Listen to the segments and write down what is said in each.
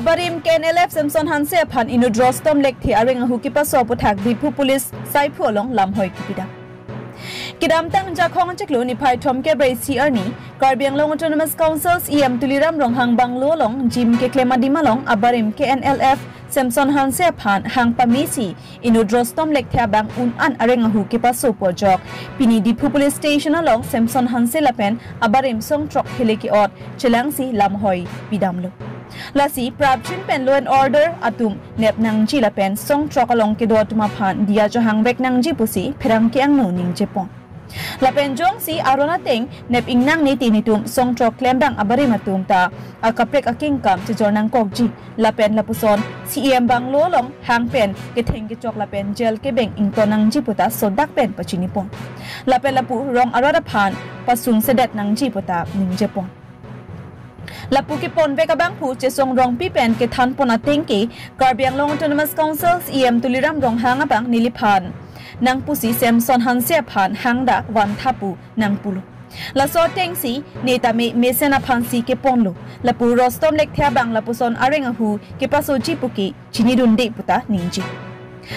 Abarim KNLF Samson Hanse phan inu Rostom Lekthe areng hu ki paso puthak Diphu police saiphu along lamhoi kipida Kidam tang jakhong cheklo ni phai thom ke bai CR ni Karbi Anglong Autonomous Councils EM Tuliram Ronghang Banglo long Jim ke Klema Dimalong Abarim KNLF Samson Hanse phan hang pamisi inu Rostom Lekthe bang un an areng hu ke paso pojok pini Diphu police station along Samson Hanse lapen Abarim song truck heleki ot chelangsi lamhoi pidamlo Lasi prabchin pen law and order atum nep nangji la pen song truck along ke do tuma phan dia jo hang bek nangji pusi pherang ke ang no ning jepon la pen jong si arona teng nep ingnang ni tinitum song truck klembang abari matum ta akaprek aking kam che jornang kokji la pen lapuson CM bang lolong hang pen ke theng ke chok la pen jail ke beng ingto nangji puta sodak pen pachini pon la pen lapu rong arada phan pasung sedet nangji puta ning jepon Lapu ke pon beka bang phu che song rong pi pen ke than pona tengki Karbi Anglong Autonomous Council EM Tuliram rong hanga bang niliphan nang pusi Samson Hanse phan hangda wan thapu nang pulu la so tengsi neta me mesena phansi ke ponlo lapu Rostom Lekthe bang lapu son areng hu ke paso jipuki chinidun de puta ningji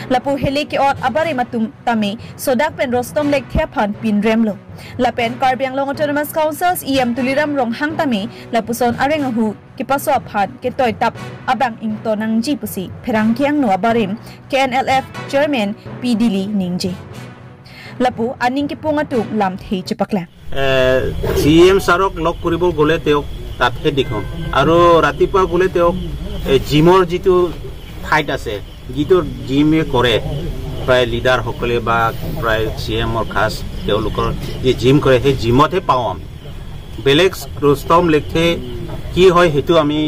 Lapu hele ke ot abare matum tame sodak pen Rostom Lekthe phan pin remlo lapen Karbi Anglong Autonomous Councils EM Tuliram rong hang tame lapuson areng hu ke paso phan ke toy tap abang ingto nangji pusi pherang kyang no abarim KNLF chairman PDli ningji Lapu aning ke pungatu lam the chepakla CM sarok log কৰিব গলে তেওঁক তাতহে দেখো আৰু ৰাতিপুৱা গলে তেওঁক জিমৰ যিটো ঠাইত আছে যিটো জিমে কৰে প্ৰায় লিডাৰসকলে বা প্ৰায় চি এমৰ খাচ তেওঁলোকৰ যি জিম কৰে সেই জিমতহে পাওঁ আমি। বেলেগ ৰুস্তম লেখে কি হয় সেইটো আমি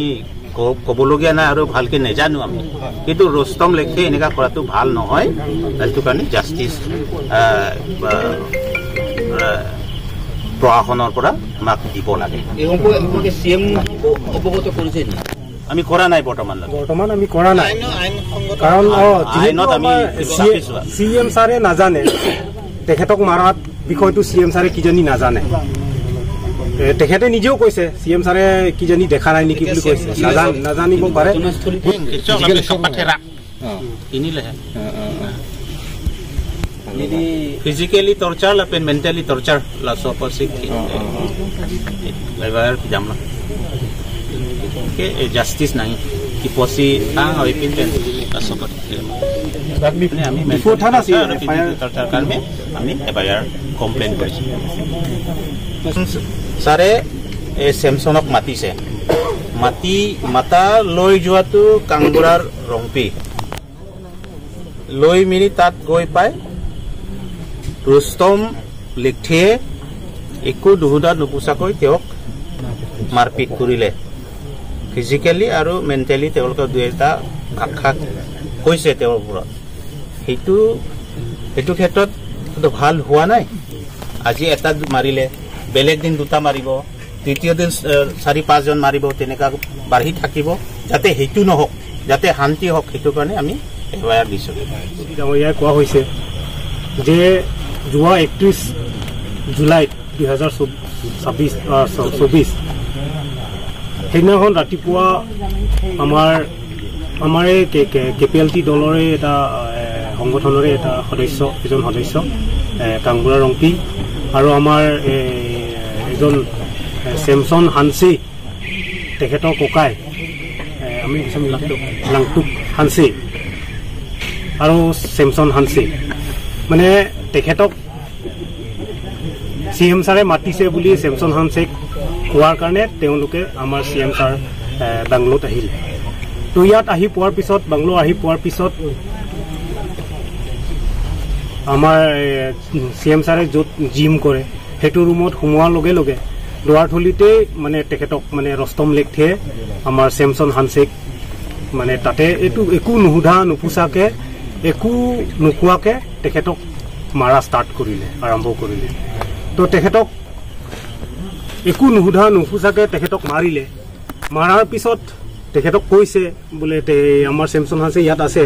ক'বলগীয়া নাই আৰু ভালকে নেজানো আমি, কিন্তু ৰুস্তম লেখে এনেকুৱা কৰাটো ভাল নহয়। সেইটো কাৰণে জাষ্টিছ প্ৰশাসনৰ পৰা আমাক দিব লাগে। অৱগত কৰিছে নেকি? আমি কৰা নাই বৰ্তমান, বৰ্তমান আমি কৰা নাই, কাৰণ চি এম ছাৰে নাজানে তেখেতক মাৰাত বিষয়টো চি এম ছাৰে কিজানি নাজানে, তেখেতে নিজেও কৈছে চি এম ছাৰে কিজানি দেখা নাই নেকি বুলি কৈছে, নাজানিব পাৰে। ফিজিকেলি টৰ্চাৰ লাপেন মেণ্টেলি টৰ্চাৰ জাষ্টিছ নাই কি পচি কাৰণে আমি এফআইআৰ কমপ্লেইন কৰিছোঁ। ছাৰে এই চেমছনক মাতিছে, মাতা লৈ যোৱাটো কাংবুৰাৰ ৰংপি লৈ মিলি তাত গৈ পাই ৰুস্তম লেখে একো দুহুদা নুপুচাকৈ তেওঁক মাৰপিট কৰিলে। ফিজিকেলি আৰু মেণ্টেলি তেওঁলোকে দুই এটা ভাষা কৈছে তেওঁৰ ওপৰত, সেইটো ক্ষেত্ৰত ভাল হোৱা নাই। আজি এটা মাৰিলে, বেলেগ দিন দুটা মাৰিব, তৃতীয় দিন 4-5জন মাৰিব, তেনেকুৱা বাঢ়ি থাকিব। যাতে সেইটো নহওক, যাতে শান্তি হওক, সেইটো কাৰণে আমি এফআইআৰ দিছোঁ। ডাঙৰীয়াই কোৱা হৈছে যে যোৱা 31 জুলাইত 2024 সেইদিনাখন ৰাতিপুৱা আমাৰ এই কে পি এল টি দলৰে এটা সংগঠনৰে এটা সদস্য, এজন সদস্য কাংবুৰা ৰংপি আৰু আমাৰ এজন চেমছন হানচি, তেখেতৰ ককাই আমি লাংটুক হানচি আৰু চেমছন হানচি, মানে তেখেতক চি এম ছাৰে মাতিছে বুলি চেমছন হানচেক কোৱাৰ কাৰণে তেওঁলোকে আমাৰ চি এম ছাৰ বাংলোত আহিল। তো ইয়াত আহি পোৱাৰ পিছত, বাংলো আহি পোৱাৰ পিছত আমাৰ চি এম ছাৰে য'ত জিম কৰে সেইটো ৰুমত সোমোৱাৰ লগে লগে দুৱাৰথলিতেই মানে তেখেতক মানে ৰস্তম লেখে আমাৰ চেমছন হানচেক মানে তাতে এইটো একো নুসুধা নুপুচাকে একো নোকোৱাকে তেখেতক মাৰা ষ্টাৰ্ট কৰিলে, আৰম্ভ কৰিলে। তো তেখেতক একো নুসুধা নুপুচাকে তেখেতক মাৰিলে। মাৰাৰ পিছত তেখেতক কৈছে বোলে আমাৰ চেমছন হানচে ইয়াত আছে,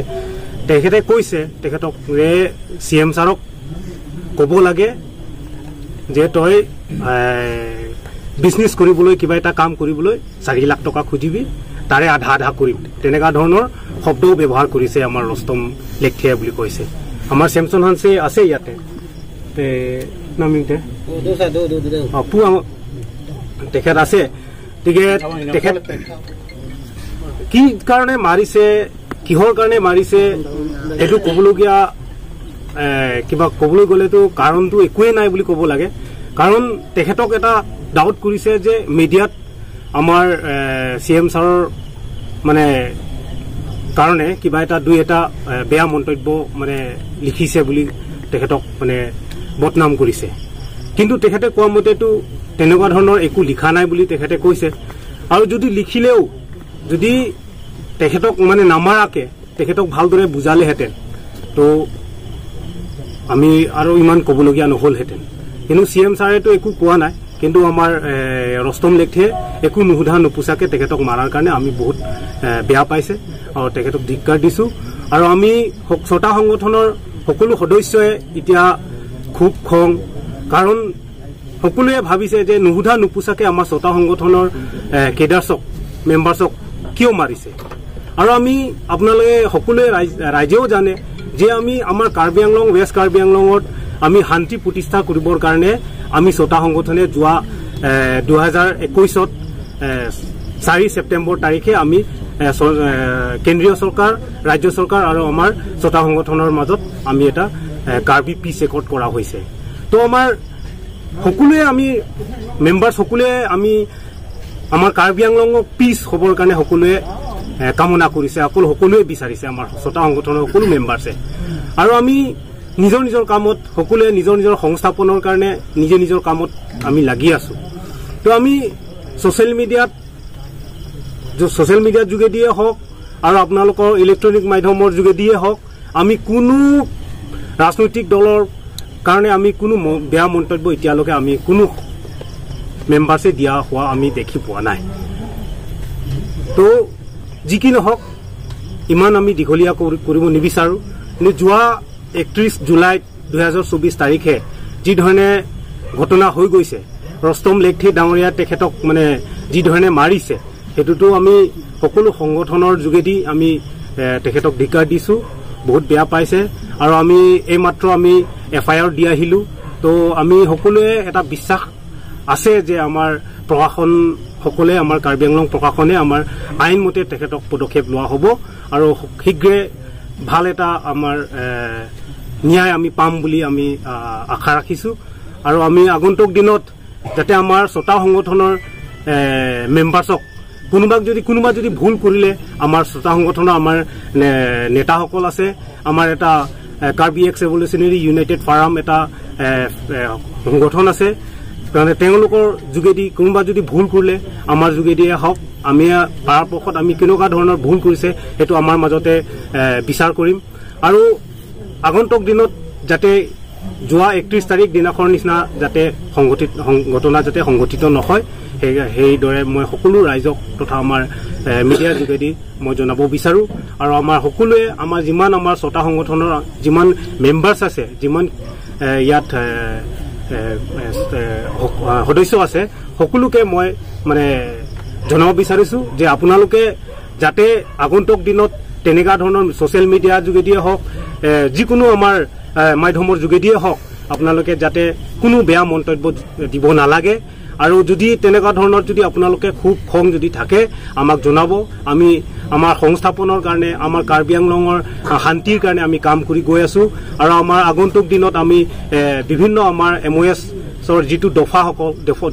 তেখেতে কৈছে তেখেতক যে চি এম ছাৰক ক'ব লাগে যে তই বিজনেছ কৰিবলৈ কিবা এটা কাম কৰিবলৈ 4 লাখ টকা খুজিবি, তাৰে আধা আধা কৰিম, তেনেকুৱা ধৰণৰ শব্দও ব্যৱহাৰ কৰিছে আমাৰ ৰস্তম লেকথিয়া বুলি কৈছে। আমাৰ চেমচন হানছে আছে ইয়াতে, তেখেত আছে। গতিকে তেখেত কি কাৰণে মাৰিছে, কিহৰ কাৰণে মাৰিছে সেইটো ক'বলগীয়া কিবা ক'বলৈ গ'লেতো কাৰণটো একোৱেই নাই বুলি ক'ব লাগে। কাৰণ তেখেতক এটা ডাউট কৰিছে যে মিডিয়াত আমাৰ চি এম ছাৰৰ মানে কাৰণে কিবা এটা দুই এটা বেয়া মন্তব্য মানে লিখিছে বুলি তেখেতক মানে বদনাম কৰিছে। কিন্তু তেখেতে কোৱা মতেতো তেনেকুৱা ধৰণৰ একো লিখা নাই বুলি তেখেতে কৈছে। আৰু যদি লিখিলেও যদি তেখেতক মানে নামাৰাকে তেখেতক ভালদৰে বুজালেহেঁতেন তো আমি আৰু ইমান ক'বলগীয়া নহ'লহেঁতেন। কিন্তু চি এম ছাৰেতো একো কোৱা নাই, কিন্তু আমাৰ ৰস্তম লেকথিয়ে একো নুসুধা নুপুচাকে তেখেতক মাৰাৰ কাৰণে আমি বহুত বেয়া পাইছে আৰু তেখেতক ধিক্কাৰ দিছোঁ। আৰু আমি ছটা সংগঠনৰ সকলো সদস্যই এতিয়া খুব খং, কাৰণ সকলোৱে ভাবিছে যে নুসুধা নুপুচাকে আমাৰ ছটা সংগঠনৰ কেডাৰ্ছক মেম্বাৰ্ছক কিয় মাৰিছে। আৰু আমি আপোনালোকে সকলোৱে ৰাইজেও জানে যে আমি আমাৰ কাৰ্বি আংলং ৱেষ্ট কাৰ্বি আংলঙত আমি শান্তি প্ৰতিষ্ঠা কৰিবৰ কাৰণে আমি ছটা সংগঠনে যোৱা 2021ত 4 ছেপ্টেম্বৰ তাৰিখে আমি কেন্দ্ৰীয় চৰকাৰ, ৰাজ্য চৰকাৰ আৰু আমাৰ ছটা সংগঠনৰ মাজত আমি এটা কাৰ্বি পিচ একৰ্ড কৰা হৈছে। তো আমাৰ সকলোৱে আমি মেম্বাৰ সকলোৱে আমি আমাৰ কাৰ্বি আংলঙক পিচ হ'বৰ কাৰণে সকলোৱে কামনা কৰিছে, অকল সকলোৱে বিচাৰিছে আমাৰ ছটা সংগঠনৰ সকলো মেম্বাৰ্ছে। আৰু আমি নিজৰ নিজৰ কামত সকলোৱে নিজৰ নিজৰ সংস্থাপনৰ কাৰণে নিজে নিজৰ কামত আমি লাগি আছোঁ। তো আমি ছ'চিয়েল মিডিয়াৰ যোগেদিয়ে হওক আৰু আপোনালোকৰ ইলেক্ট্ৰনিক মাধ্যমৰ যোগেদিয়ে হওক আমি কোনো ৰাজনৈতিক দলৰ কাৰণে আমি কোনো বেয়া মন্তব্য এতিয়ালৈকে আমি কোনো মেম্বাৰ্ছে দিয়া হোৱা আমি দেখি পোৱা নাই। তো যি কি নহওক ইমান আমি দীঘলীয়া কৰিব নিবিচাৰোঁ। কিন্তু যোৱা 31 জুলাই 2024 তাৰিখে যিধৰণে ঘটনা হৈ গৈছে, ৰস্তম লেকথি ডাঙৰীয়া তেখেতক মানে যিধৰণে মাৰিছে সেইটোতো আমি সকলো সংগঠনৰ যোগেদি আমি তেখেতক ধিক্কাৰ দিছোঁ, বহুত বেয়া পাইছে। আৰু আমি এইমাত্ৰ আমি FIR দি আহিলোঁ। তো আমি সকলোৱে এটা বিশ্বাস আছে যে আমাৰ প্ৰশাসনসকলে, আমাৰ কাৰ্বি আংলং প্ৰশাসনে আমাৰ আইনমতে তেখেতক পদক্ষেপ লোৱা হ'ব আৰু শীঘ্ৰে ভাল এটা আমাৰ ন্যায় আমি পাম বুলি আমি আশা ৰাখিছোঁ। আৰু আমি আগন্তুক দিনত যাতে আমাৰ ছটা সংগঠনৰ মেম্বাৰ্ছক কোনোবা যদি ভুল কৰিলে আমাৰ ছটা সংগঠনৰ আমাৰ নেতাসকল আছে, আমাৰ এটা Karbi ex revolutionary united forum এটা সংগঠন আছে, কাৰণে তেওঁলোকৰ যোগেদি কোনোবা যদি ভুল কৰিলে আমাৰ যোগেদিয়ে হওক আমি পৰাপক্ষত আমি কেনেকুৱা ধৰণৰ ভুল কৰিছে সেইটো আমাৰ মাজতে বিচাৰ কৰিম। আৰু আগন্তুক দিনত যাতে যোৱা 31 তাৰিখ দিনাখনৰ নিচিনা যাতে ঘটনা যাতে সংঘটিত নহয় সেইদৰে মই সকলো ৰাইজক তথা আমাৰ মিডিয়াৰ যোগেদি মই জনাব বিচাৰোঁ। আৰু আমাৰ সকলোৱে আমাৰ যিমান আমাৰ ছটা সংগঠনৰ যিমান মেম্বাৰ্ছ আছে, যিমান ইয়াত সদস্য আছে, সকলোকে মই মানে জনাব বিচাৰিছোঁ যে আপোনালোকে যাতে আগন্তুক দিনত তেনেকুৱা ধৰণৰ ছ'চিয়েল মিডিয়াৰ যোগেদিয়ে হওক, যিকোনো আমাৰ মাধ্যমৰ যোগেদিয়ে হওক আপোনালোকে যাতে কোনো বেয়া মন্তব্য দিব নালাগে। আৰু যদি তেনেকুৱা ধৰণৰ যদি আপোনালোকে খুব খং যদি থাকে আমাক জনাব। আমি আমাৰ সংস্থাপনৰ কাৰণে, আমাৰ কাৰ্বি আংলঙৰ শান্তিৰ কাৰণে আমি কাম কৰি গৈ আছোঁ। আৰু আমাৰ আগন্তুক দিনত আমি বিভিন্ন আমাৰ MOSৰ যিটো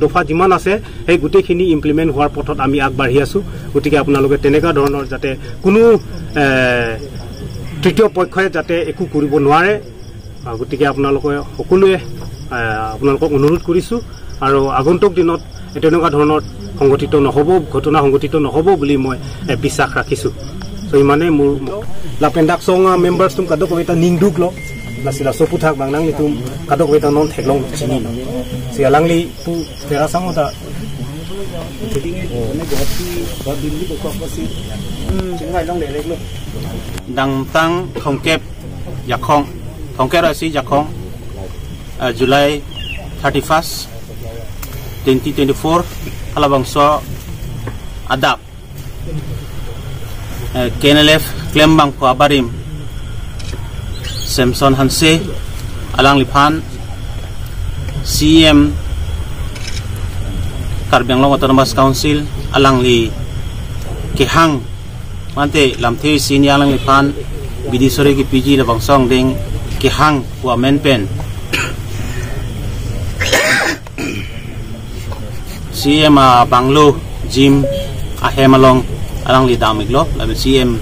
দফা যিমান আছে সেই গোটেইখিনি ইমপ্লিমেণ্ট হোৱাৰ পথত আমি আগবাঢ়ি আছোঁ। গতিকে আপোনালোকে তেনেকুৱা ধৰণৰ যাতে কোনো তৃতীয় পক্ষই যাতে একো কৰিব নোৱাৰে, গতিকে আপোনালোকে সকলোৱে আপোনালোকক অনুৰোধ কৰিছোঁ। আৰু আগন্তুক দিনত তেনেকুৱা ধৰণৰ সংঘটিত নহ'ব, ঘটনা সংঘটিত নহ'ব বুলি মই বিশ্বাস ৰাখিছোঁ। চ' ইমানেই মোৰ লাপেন্দাক চং মেম্বাৰ্ছ তুম কাদক এটা নিংদুক ল lasila sopu thak bangnang ni tum kadok weta non theklong chini si alangli pu tera sango ta dang tang thongkep yakhong thongkep asi yakhong July 31st 2024 halabangso adap KNLF claim bang phu abarim Samson Hanse alang liphan CM Karbi Anglong Autonomous Council alang li kehang mante lamthe sini alang liphan bidisore ki PG la bangsong ding kehang pua menpen CM banglo gym ahemalong alang li damiglo la CM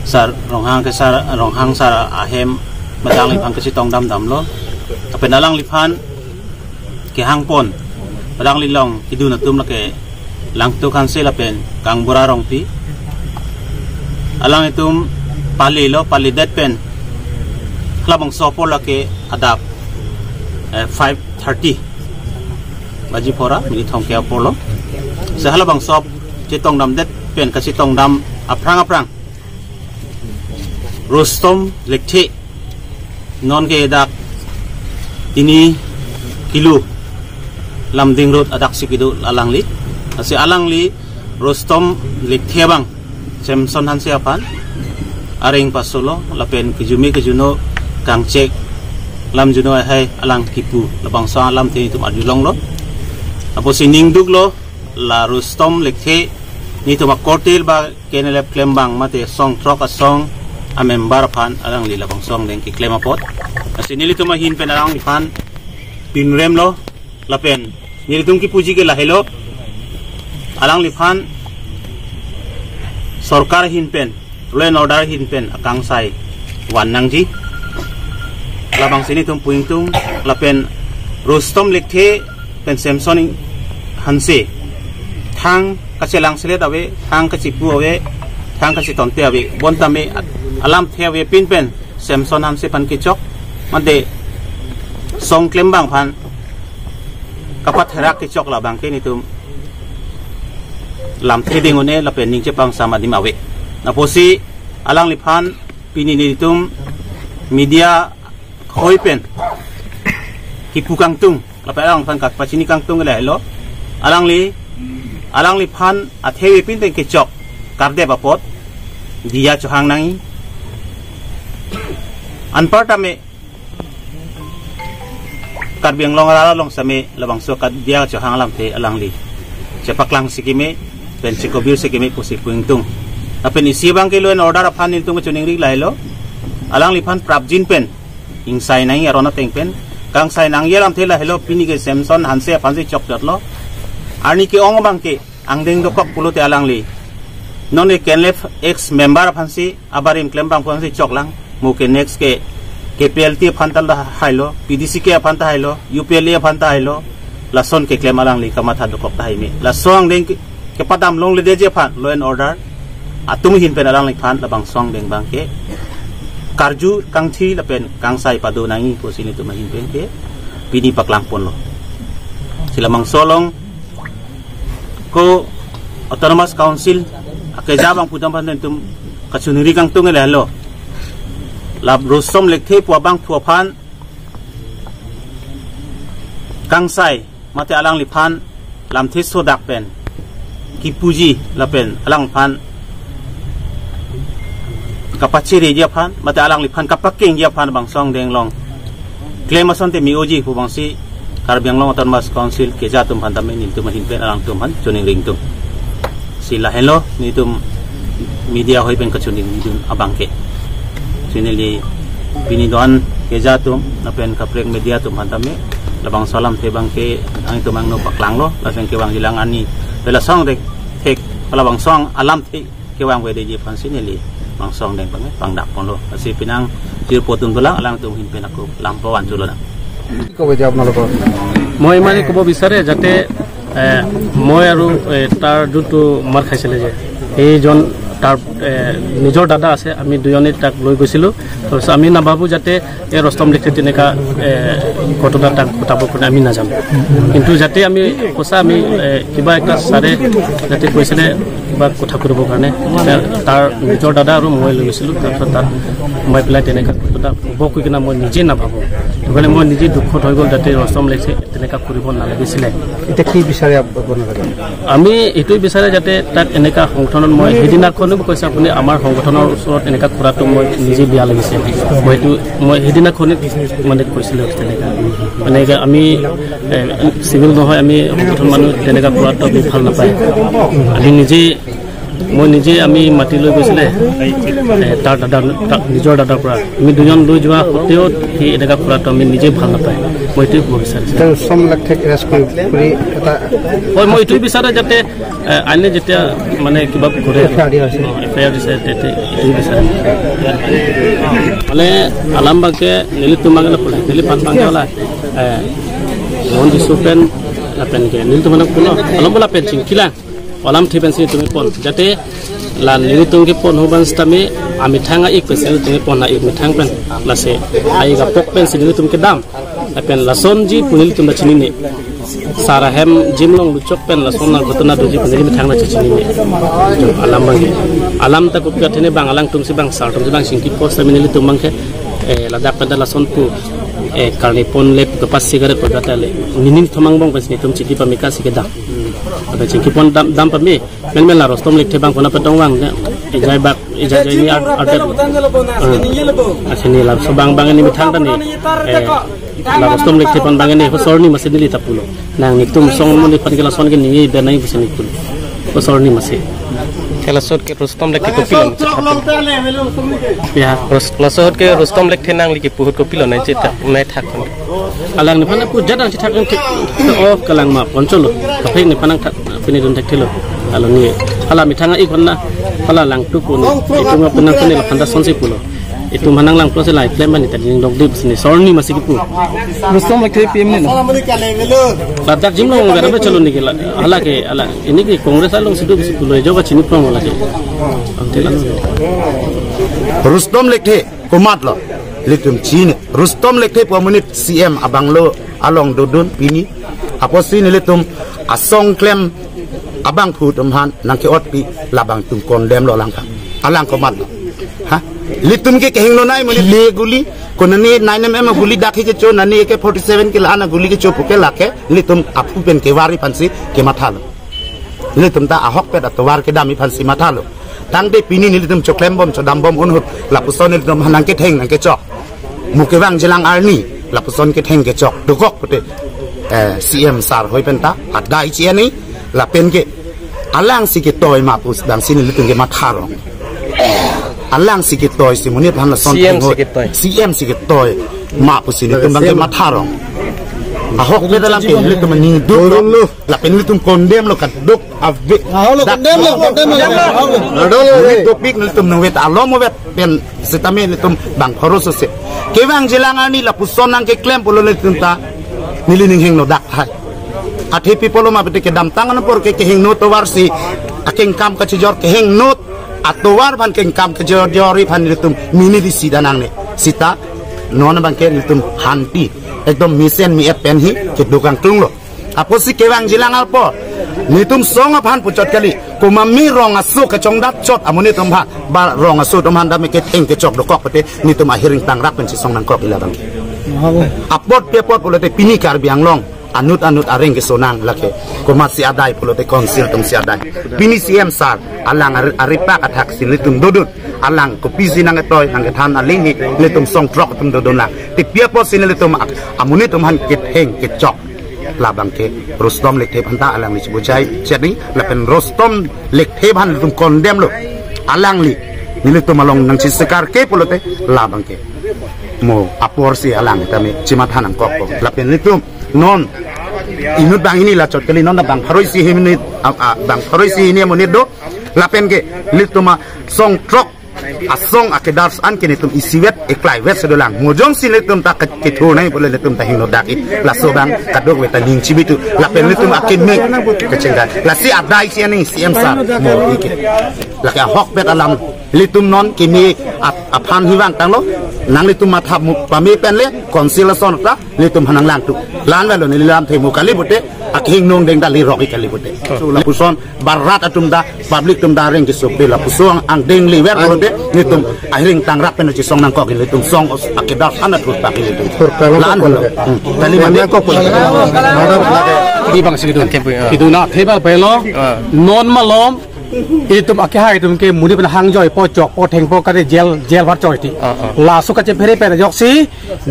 sar ronghang ke sar ronghang sar ahem badang liphan ke sitong dam dam lo apen alang liphan kehang pon badang lilong kidu na tum la ke langtu khan se la pen kangbura rongpi alang itum pali lo pali det pen klabong sopor la ke adap 5:30 baji pora minit thong ke porlo se halabang sop chitong dam det pen ka chitong dam aprang aprang Rustom Lekthe non ke dak tini kilo lamding road adak sikidu alang li ase alang li Rustom Lekthe bang Samson Hanse apan areng pasolo lapen kijumi kijuno kangchek lam juno hai alang kipu labang sa lam te tum adulong lo apo sining duk lo la Rustom Lekthe ni tuma kortil ba KNLF claim bang mate song truck a song a member phan alang li labang song deng ki claim apot asinili tuma hin pen alang phan pinrem lo lapen nili tum ki puji ke lahelo alang li phan sarkar hin pen law and order hin pen akang sai wan nang ji labang sini tum puing tum lapen Rustom Lekthe pen Samson Hanse thang kachelang sele dawe thang kachipu awe thang kachi tonte awe bontame alam the awe pin pen Samson Hanse pan ki chok mande song klem bang phan kapat herak ki chok la bang ke ni tum lam the ding one la pen ning che pang sama dim awe na posi alang li phan pini ni tum media khoi pen ki pukang tung la pen alang phan ka pachini kang tung le lo alang li phan a thewe pin pen ke chok karde bapot dia chohang nangi anparta me Karbi Anglong ala long same labang so kat dia chohang lam the alang li chepaklang sikime pen chikobir sikime posi puingtung apen isi bang ke loen order aphan nil tung chuning rik lai lo alang li phan prabjin pen ingsai nai arona teng pen kang sai nang yelam the la hello pini ke Samson Hanse phan si chok jot lo arni ke ong bang ke angdeng dokok pulote alang li non e kenlef ex member phansi abarim claim bang phansi chok lang mo ke next ke KPLT phantal da hailo PDC ke phanta hailo UPLA phanta hailo lason ke claim alang li kamatha dokok ta haime lasong deng ke padam long le deje phan law and order atum hin pen alang li phan labang song deng bang ke karju kangthi la pen kangsai padu nangi posini tu mahin pen ke pini paklang pon lo silamang solong ko Autonomous Council ake jabang pudam phan tum kachuniri kang tung le lo lab Rustom Lekthe pua bang pua phan kangsai mate alang li phan lam the sodak pen ki puji la pen alang phan kapachiri ya phan mate alang li phan kapaking ya phan bang song deng long claim ason te mioji pu bang si Karbi Anglong Autonomous Council ke jatum phan tamen nim tum hin pen alang tum phan chuning ring tum sila hello ni tum media hoi pen ka chuning tum abang ke sinili pinidon ke jatum na pen ka prek media tum phan tame labang salam the bang ke ang tum ang no paklang lo la seng ke bang jilang ani bela song de thek labang song alam the ke bang we de je phan sinili bang song deng bang bang dak pon lo asi pinang jir potun dolang alang tum hin pen aku lampawan chulo na মই মানে ক'ব বিচাৰে যাতে মই আৰু তাৰ যোনটো মাৰ খাইছিলে যে সেইজন তাৰ নিজৰ দাদা আছে, আমি দুজনে তাক লৈ গৈছিলোঁ। তাৰপিছত আমি নাভাবোঁ যাতে এই ৰস্তম লিখে তেনেকুৱা ঘটনা তাক ঘটাবৰ কাৰণে আমি নাজানো, কিন্তু যাতে আমি সঁচা আমি কিবা এটা ছাৰে যাতে কৈছিলে কিবা কথা কৰিবৰ কাৰণে তাৰ নিজৰ দাদা আৰু মই লৈ গৈছিলোঁ। তাৰপিছত তাত সোমাই পেলাই তেনেকুৱা ঘটনা হ'ব কৈ কিনে মই নিজে নাভাবোঁ। সেইকাৰণে মই নিজে দুখত হৈ গ'ল যাতে ৰস্তম লেখথে তেনেকুৱা কৰিব নালাগিছিলে। এতিয়া কি বিচাৰে আপোনালোকে? আমি এইটোৱে বিচাৰে যাতে তাক এনেকুৱা সংগঠনত মই সেইদিনাখনো কৈছে আপুনি আমাৰ সংগঠনৰ ওচৰত এনেকুৱা কৰাটো মই নিজে বেয়া লাগিছে। মই সেইটো মই সেইদিনাখনে মানে কৈছিলোঁ তেনেকুৱা মানে আমি চিভিল নহয়, আমি সংগঠন মানুহ তেনেকুৱা কৰাটো আমি ভাল নাপায়। আমি নিজেই মই নিজে আমি মাতি লৈ গৈছিলে তাৰ দাদা নিজৰ দাদাৰ পৰা আমি দুজন লৈ যোৱা সত্ত্বেও সি এনেকুৱা কৰাটো আমি নিজে ভাল নাপায়। মই এইটোৱে ক'ব বিচাৰিছোঁ। হয়, মই এইটোৱে বিচাৰোঁ যাতে আইনে যেতিয়া মানে কিবা কৰে এফ I R দিছে তেতিয়া এইটোৱে বিচাৰে। মানে আলামবাগে নেলি তুমাগেলে পলে নেলি পান বাংলা মন দিছোঁ পেন পেনকে নীল তোমাক পুন অলপ বোলা PAN চিংকিলা alam thi pensi tumi pon jate la nili tungki pon hoban stami ami thanga ik pensi tumi pon na ik mithang pen la se ai ga pok pensi nili tumke dam la pen la son ji punil tum la chini ne sara hem jimlong luchok pen la son na gotona doji punil mithang la chini ne alam bangi alam ta kup kathene bang alang tumsi bang sar tumsi bang singki post ami nili tumbang khe la dak pen la son pu karni pon le kapas sigare pagata le ninin thomang bong pensi tum chiki pa mika sike dam ada cingki pon dam dam pami men men la rostom lekte bang kona petong bang ijai bak ijai jai ni ada asini la so bang bang ini mithang tani la rostom lekte pon bang ini hosorni masih nili tapulo nang nitum song mon pan kela son ke ningi benai busini pul hosorni masih lasot ke Rustom lekte kopilo ya lasot ke Rustom lekte nang liki puhut kopilo nai cheta nai thakon alang ni phana pu jadang chi thakon o kalang ma poncholo phai ni phanang pini dun thakthelo alo ni ala mithanga i khonna ala langtu ko ni itu ma penang pini la phanda sonse pulo itu manang lang proses lai claim mani tadi dok dip sini sorni masih kipu Rustom lekte PM ni Ladakh jim long gara chalo ni ala ke ala ini ke Congress along sidu pulo joga chini prom wala ke Rustom lekte komat lo litum chini Rustom lekte permanent CM abanglo along dodon pini aposi ni litum asong claim abang phu tum han nang ke ot pi labang tum condemn lo langka alang komat lo ha litum ke kehing no nai mani le guli konani 9 mm guli dakhi ke cho nani AK47 ke lana guli ke cho puke lake litum apu pen ke wari phansi ke mathalo litum ta ahok pe da war ke dami phansi mathalo tang de pini ni litum cho klem bom cho dam bom unhut lapuson ni litum hanang ke theng nang ke chok muke wang jelang arni lapuson ke theng ke chok dukok pute CM sar hoi pen ta adai chi ani la pen ke alang si ke toy ma pus dang sin litum ke matharong alang sikit toy si munit han la son CM sikit toy ma pusini tum bang ke matharong ahok le dalam pe le tum ning duk la pen le tum condemn lo kat duk ave condemn lo condemn lo duk pik le tum wet alom wet pen setame le tum bang khoros se kewang jelangani la puson nang ke claim polo le tum ta nili ning heng no dak thai athe people ma bete ke dam tangan por ke heng no to war si akeng kam ka chijor ke heng no atowar ban keng kam ke jori phan litum mini di sida nang ne sita non bang ke litum hanti ekdom misen mi pen hi ke dokang tung lo aposi kewang jilang alpo nitum song phan puchot kali komami rong asu ke chong dat chot amoni tum ha ba rong asu tum han da me ke theng ke chok dokok pete nitum ahiring tang rak pen si song nang kok ila bang apot pepot polote pini kar biang long anut anut areng ke sonang lake komasi adai polote konsil tum si adai pini CM sar alang aripa athak sin litum dodut alang ko pisi nang toy nang than aling hi litum song trok tum dodon la ti pia po sin litum amuni tum han ke theng ke chok la bang ke Rustom lekte phanta alang ni bujai cheni la pen Rustom lekte bhan litum condemn lo alang li nilitum along nang chi sekar ke polote la bang ke mo apor si alang tame chimathan ang kok la pen litum non inut bang ini la chot kali non bang pharoi si himni bang pharoi si ini monit do lapen ke lituma song trok asong akedars an ke nitum isiwet eklai wet sedolang mojong sin litum ta ke thu nai bole litum ta hingno dak la so bang kadok weta ning chibitu lapen litum akin me kecengga la si adai si ani CM sa mo ike la ka hok pet alam litum non kini aphan hiwang tanglo nang litum matha pami pen le konsilason ta litum hanang lang tu lan welo ni lam themu kali bote aking nong deng dali roki kali bote la puson barat atum da public tum da reng ki la pusong ang deng li wer bote nitum ahiring tangrap pen ci song nang kok litum song akidar anat hut pak litum lan tali mane ko di bang sigidun kiduna theba belo non malom itum akha itum ke muni pen hang joy po chok po theng po kare jail jail bhar choi ti la su ka che phere pe jok si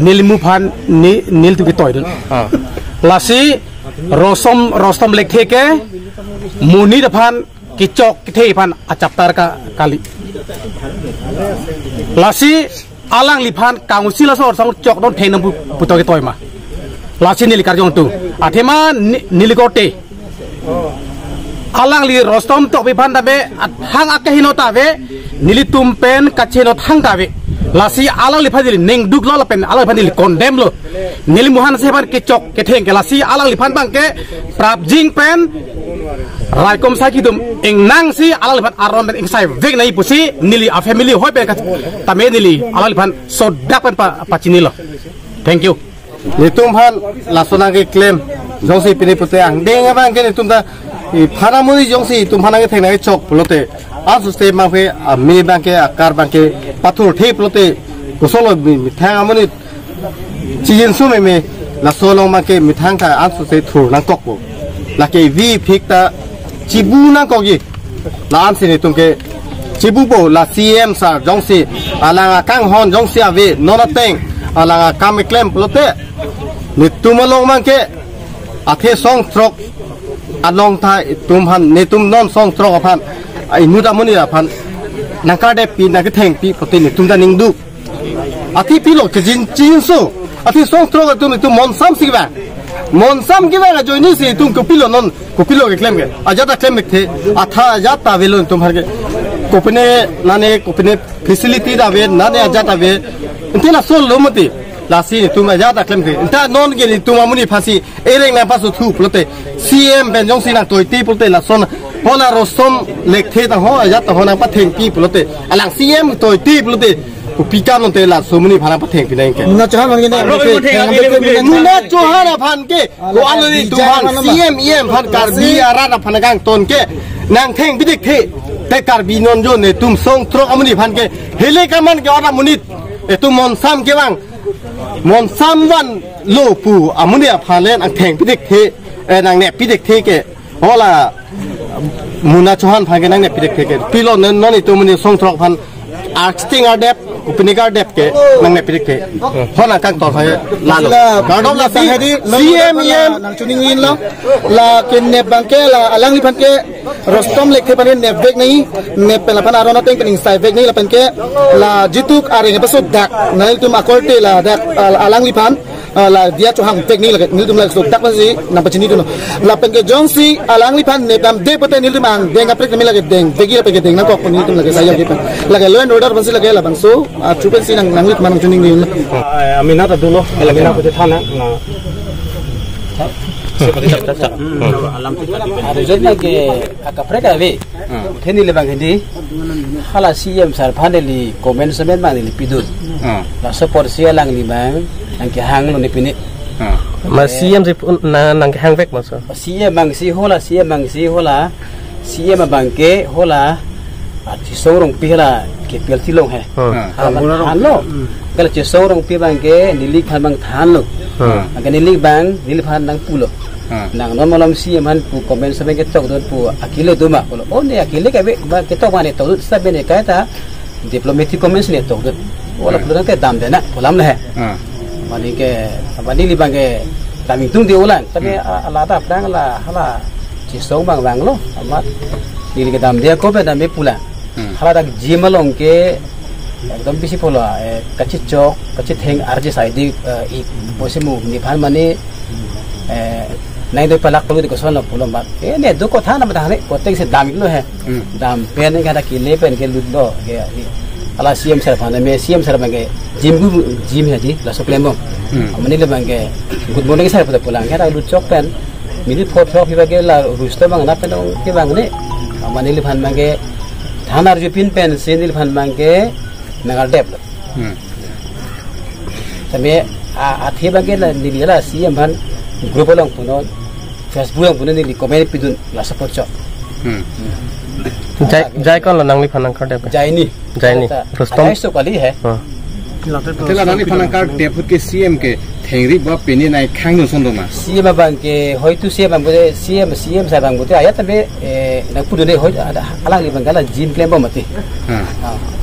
nilmu phan nil tu ki toy dun la si rosom rostom lekhe ke muni da phan ki chok ki the phan achaptar ka kali la si alang li phan council so song chok don theng nam pu to ki toy ma la si nil kar jong tu athema nil ko te alang li rostom tok bi phan tabe hang akehino tabe nili tumpen kacheno thang tabe lasi alang li phan dili neng duk lo pen alang phan dili condemn lo nili muhan se phan ke chok ke theng ke lasi alang li phan bang ke prap jing pen rai kom sa ki dum eng nang si alang li phan aron pen eng sai vek nai pusi nili a family hoi pen tame nili alang li phan sodak pen pa chini lo thank you nitum phan lasona ke claim jongsi pini pute ang deng bang ke nitum da 파나무니 정시 tumhanage thengnage chok plote asuste mangfe mi bangke akar bangke pathur the plote kosolo mithang amoni chijin su me la solong mangke mithang tha asuste thur nang kokbo lake vi phikta chibu nang kogi la amsini tumke chibu bo la cm sar jongsi alanga kang hon jongsi ave nona teng alanga kam claim plote ni tumalong mangke athe song trok along tha tum han ne tum non song trok phan ai nu da moni phan nangka de pi na ke theng pi pote ne tum da ning du athi pi lo ke jin chin su athi song trok tum tum mon sam si ba mon sam ki ba jo ni si tum ko pi lo non ko pi lo ke claim ke ajata claim the atha ajata velo tum har ke kopne nane kopne facility da ve nane ajata ve ntela sol lo mati lasi tum ajata claim ke nta non ke tum amuni phasi ereng na pasu thu plote CM ben jong sinang toy ti plote la son hola rosom lekthe ta ho ajata hona pa theng pi plote alang CM toy ti plote pika non te la somuni phana pa theng pi nang ke na chahan ke na chohan phan ke ko aloni tum han CM EM phan kar bi ara na phan gang ton ke nang theng bi dik the te kar bi non jo ne tum song tro amuni phan ke hele kaman ke ora munit e tum mon sam ke bang mon sam wan lo pu amuni phan len ang theng bi dik the nang ne pi dik the ke hola muna chohan phan ke nang ne pi dik the ke pilo non non tum ni song tro phan archting ar dep upinigar dep ke nang ne pi dik the hola kang tor phan la lo gardom la CM EM nang chuning in lo la ken ne bang ke la alang li phan ke rostom lekhe pan ne vek nei ne pen la phan arona teng pen sai vek nei la pen ke la jituk are ne pasu dak nal tum akolte la dak alang li phan la dia chohang vek nei la nil tum la sok dak si nang pachini tu la pen ke jongsi alang li phan ne dam de pote nil tum ang deng aprek ne la ke deng veki la pen ke deng nang kok nil tum la ke sai ke pen la ke loan order pan si la ke la bang so chupen si nang nang lit manang chuning ni amina ta dulo amina ko thana na ke akapreka ve theni le bang hindi hala CM sar phaneli comment semen ma li pidul la support sia lang li bang ang ke hang lo ne pini ma CM si na nang ke hang vek ma so CM bang si hola CM bang si hola CM bang ke hola chi sorong pi la ke pel ti long he han lo kala chi sorong pi bang ke nilik phan bang than lo ang nilik bang nilik phan nang pulo nang non malam CM han pu comment saben ke tok don pu akile duma polo o ne akile ke ba ke tok mane tok saben ne kai ta diplomatic comments ne tok don wala pulo ke dam de na polam le he mani ke mani li bang ke taming tung de ulang tapi ala ta prang la hala chi song bang bang lo amat nili ke dam dia ko be dam pula hala dak jimalong ke একদম বেশি ফলো কাছি চক কাছি ঠেং আর যে সাইডে ই বসে মু নিভান মানে নাই দে পালাক পলু দেখো সন পলম বা এ নে দু কথা না বাধা প্রত্যেক সে দাম ইলো হ্যাঁ দাম পেন গাটা কিলে পেন কে লুদলো গে আলা সিএম স্যার ফানে মে সিএম স্যার বাঙ্গে জিম গু জিম হে জি লাসো ক্লেম মানে লে বাঙ্গে গুড মর্নিং স্যার পদে পলাং হে লু চক পেন মিনি ফট ফট কিবা গে লা রুস্ত বাং না পেন কি বাং নে মানে লে ফান বাঙ্গে থানার যে পিন পেন সে নীল ফান বাঙ্গে nagal dep tapi a athe bangke la ni la CM ban group long puno Facebook ang ni comment pidun la support cho jai jai kon la nangli phanang kar de jai ni Rustom so kali hai tela nangli phanang kar deputy ke CM ke thengri ba peni nai khang no sondoma CM bang ke hoitu CM bang bote CM CM sa bang bote ayat be nang pudu ne hoi alang li bang kala gym claim ba mate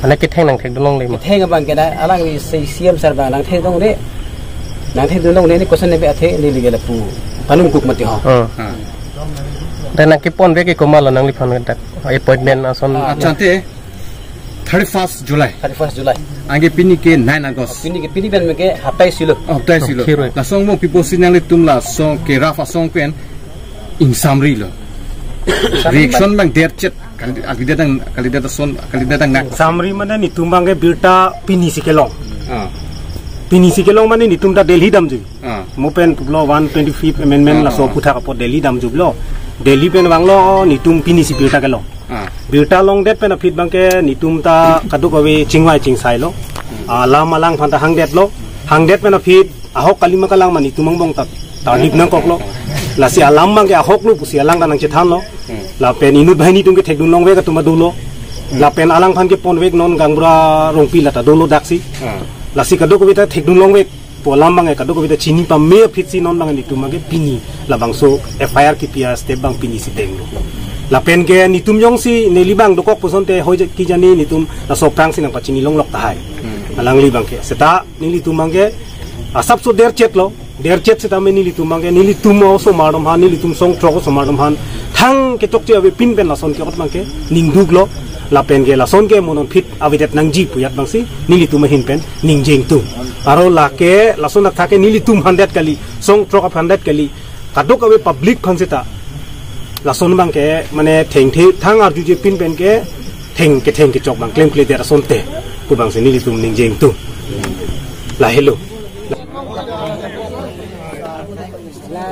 ana ke theng nang thek dong le ma theng bang ke na alang li CM sar bang nang theng dong re nang theng dong ne question ne be athe ni li gela pu panung kuk mate ho dan nang ke pon be ke komal nang li phan tak appointment ason acha te 31st July 31st July ange pini ke 9 August pini ke pini ben ke haptai silo la song mo people sinang le tumla song ke rafa song pen in summary lo reaction bang der chet kali datang son kali datang nak summary mane ni tumbang ke birta pini sikelong pini sikelong mane ni tumta Delhi dam ju mo pen lo 125 amendment la so putha ka po Delhi dam ju lo Delhi pen banglo ni tum pini si birta kelong birta long det pen fit bangke ni tum ta kadu kawe chingwai ching sai lo lam alang phanta hang det lo hang det pen fit ahok kalima kalang mani tumang bong ta tarnip nang kok lo la si alam bangke ahok lo pusi alang tanang chethan lo la pen inut bhai tum ke thekdun long we ka tuma dolo la pen alang phan ke pon wek non gangbra rongpi la ta dolo daksi la si kadu kobita thekdun long we polam bangke kadu kobita chini pa me fit si non bangke ni tum bangke pini la bangso FIR ki pia step bang pini si deng lo la pen ke nitum yong si nelibang dokok poson te hoi ki jani nitum la soprang si nang pachini long lok ta hai alang li bangke seta nili tum bangke asap so der chet lo der chet seta me nili tum bangke nili tum o so marom han nili tum song trok so marom han thang ke tok che ave pin pen la son ke ot bangke ningduk lo la pen ke la son ke monon fit avidet nang ji puyat bangsi nili tum hin pen ningjeng tum aro la ke la son nak thake nili tum 100 kali song trok 100 kali kadok ave public phanseta lason bang ke mane theng the thang ar ju je pin pen ke theng ke chok bang claim kle der son te ku bang se ni tum ning jeng tu la hello la.